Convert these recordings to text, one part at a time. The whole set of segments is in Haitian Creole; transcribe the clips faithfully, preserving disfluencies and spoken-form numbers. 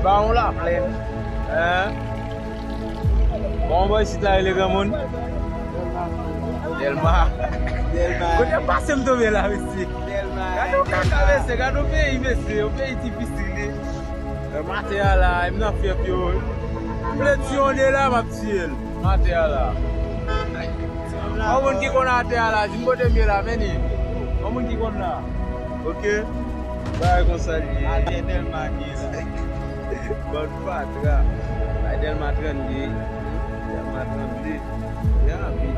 Bawon Laplèn. Hein? Bon, bò isit la, rele granmoun. Dèlma. Dèlma. Kote m pase m tonbe la, mesye? Dèlma. Gade yon kaka, mesye. Gade yon peyi, mesye. Yon peyi difisil, li. Matè a la, m nan fyèf yo. M vle tiye yon de la, m ap tiye l. Matè a la. Yon moun ki konn atè a la, di m kote m ye la, men li. Yon moun ki konn la. Ok? Bagay konsa li ye. Atè Dèlma ki ye la. Bann fatra. Bay Dèlma trannde. Dèlma trannde. Ya, pi.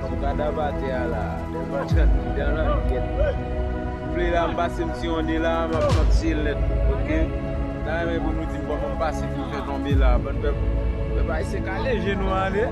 Sou kadav atè a la. Dèlma trannde. Dèlma trannde. M vle la, m pase m ti yon de la, m ap, m ap tiye l nèt. Ok? M ta renmen pou nou di m kòman m pase pou m fè tonbe la. Bann pèp. Pèp ayisyen kale je nou ale.